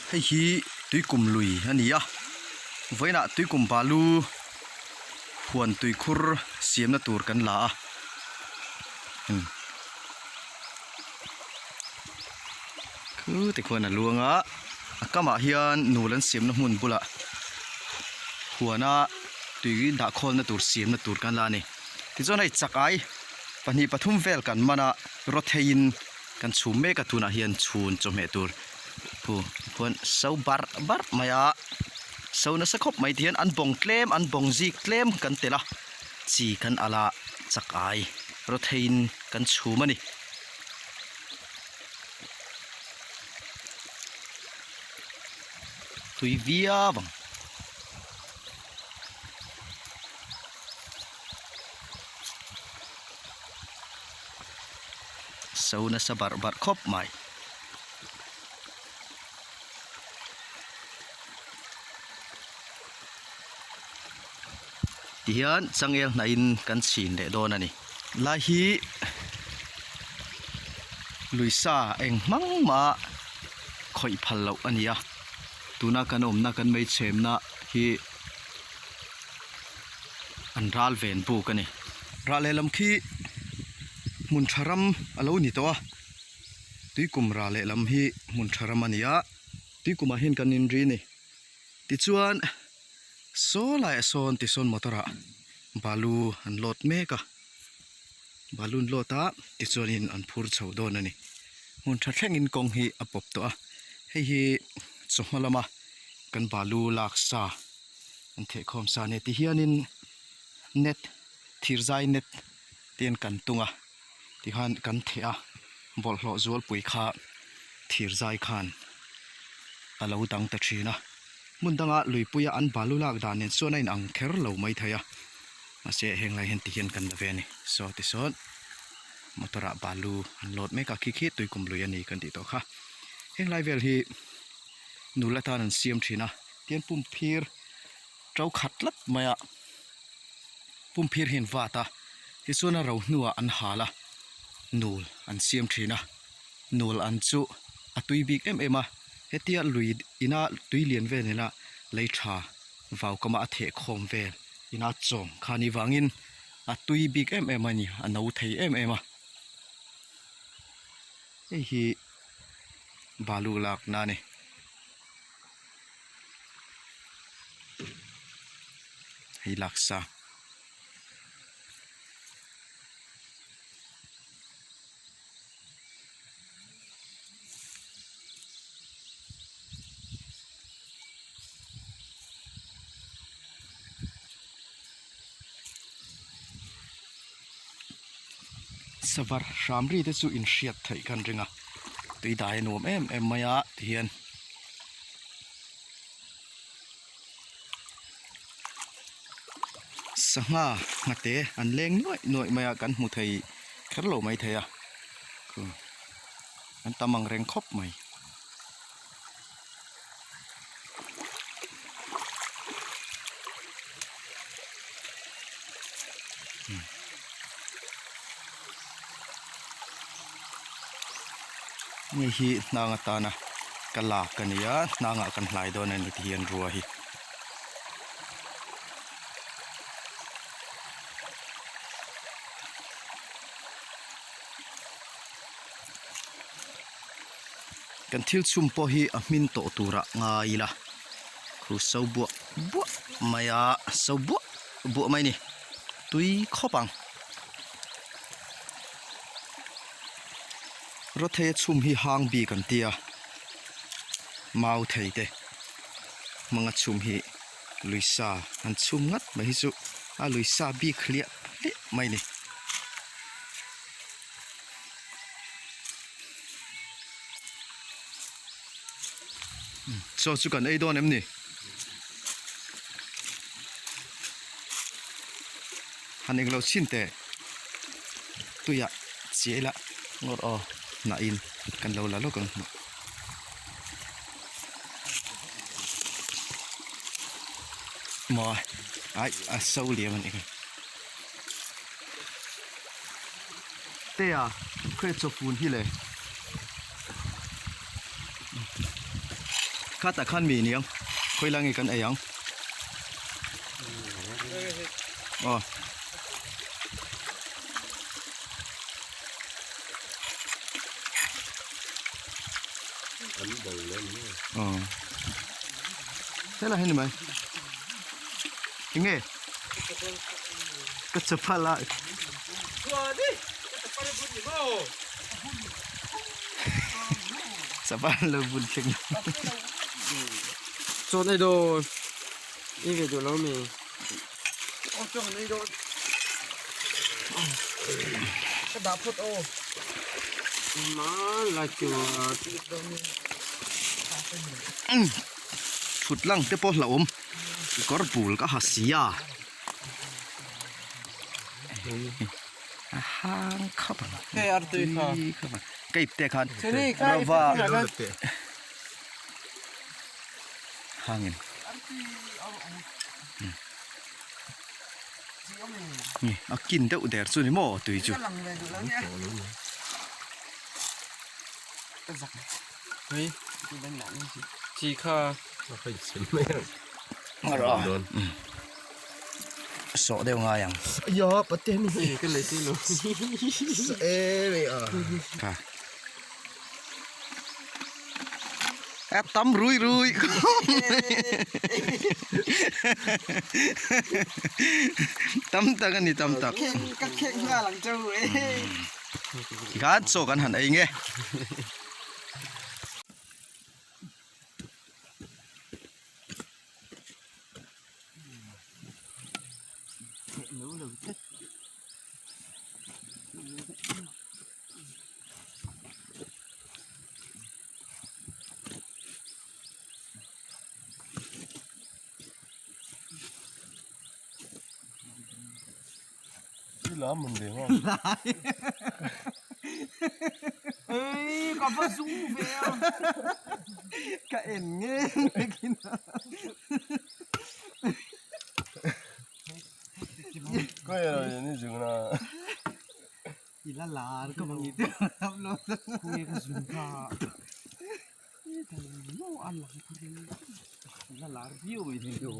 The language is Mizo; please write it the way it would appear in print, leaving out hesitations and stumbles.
Hei hi tuikum lui a ni a vawiinah tuikum balu huan tuikhur siamna tur kan la a umm khuu tikhuan a luang a a kamah hian nul an siamna hmun bulah huana tui dah khawlna tur siamna tur kan la a ni tichuan hei chak ai pahnih pathum vel kan man a rawtheiin kan chhum mek a tunah hian chhun chawhmeh tur hu khuan so barh barh mai a so nasa khawp mai tihian an bawng tlem an bawng zik tlem kan telh a chi kan alh a chak ai rawtheiin kan chhum a ni. Tui viau ang. So nasa barh barh khawp mai. Tihian changel hnaihin kan chhin leh dawn a ni. Lai hi lui sa eng hmang mah khawih phal loh a ni a tuna kan awmna kan mei chhemna hi an ral ven buk a ni. Rah lehlam khi hmun tha ram a lo ni tawh a tuikum rah lehlam hi hmun tha ram a ni a tuikumah hian kan inri a ni tichuan saw laiah sawn tisawn motor ah balu an load mek a balu an load a tichuanin an phur chho dawn a ni hmun tha thlengin kawng hi a pawp tawh a hei hi chawhma lama kan balu lak sa an theh khawm sa a ni tihianin net thir zai net te an kan tung a tikhan kan theh a bawlhhlawh zualpui kha thir zai khan a lo dang ta thin a hmun danga luipuia an balu lak dan nen chuan a inang kher lo maithei a mahse heng lai hian tihian kan la ve a ni saw tisawn motor ah balu an load mek a khi khi tuikum lui a ni kan tih tawh kha heng lai vel hi nula tan an siam thin a tian pum phir to khat tlat mai a pum phir hi an vat a tichuan a ro hnuah an hal a nul an siam thin a nul an chu a tui bik em em a hetia lui ina tui lian vel nena lei tha vau kama a theh khawm vel ina chawm kha ni vangin a tui bik em em a ni a no thei em em a hei hi balu lakna a ni. Hei laksa. Savar hram ri te chu inhriat theih kan ring a tui dai a nuam em em mai a tihian. Sangha nghate an leng nuaih nuaih mai a kan hmu thei kher lo mai thei a an tam ang reng khawp mai. Hei hi hnang atana ka lak a ni a hnangah kan hlai dawn a ni ti hian rua hi. Kan thil chhum pawh hi a hmin tawh turah ngai ila khu so buah buah mai a so buah buah mai a ni tui khawp ang. Rawthei a chhum hi hang bik an ti a mau thei te hmanga chhum hi lui sa an chhum ngat mai hi chu a lui sa bik hliah hliah mai a ni. Chaw chu kan ei dawn em ni? Han englo chhin teh tuiah chiah ila ngawt aw hnah in kan lo la lawk ang hmuh. Maw ai a so liam a nih kha. Tea khawi chaw fun hi le. Khatah khan mi niang khawi lai nge kan ei ang aw. Aw helai hi ni mai enge ka chapal a. Chapal lo bun thleng Chawn ei dawn ei ve duh lo mi. Ka dah phawt aw. Ma la chuan. Thut lang te pawh hlauhawm kawr bul ka ha si a. A hang khap ang. Hei artui kha. Khap ang. Ka ip te khan rava hangin. A kin deuh der chu ni maw tui chu. Hei chi kha. Sawh deuh ngai ang. Ya pate ni. Hei ka lei te lo. E me a. Kha. A tam rui rui. Tam tak a ni tam tak. Ka khek nghal ang cheu e. Tikhan chaw kan han ei nge. Ka en nge nge khin a. I la lar ka mang i te lam lo I la lar viau mai thei chu.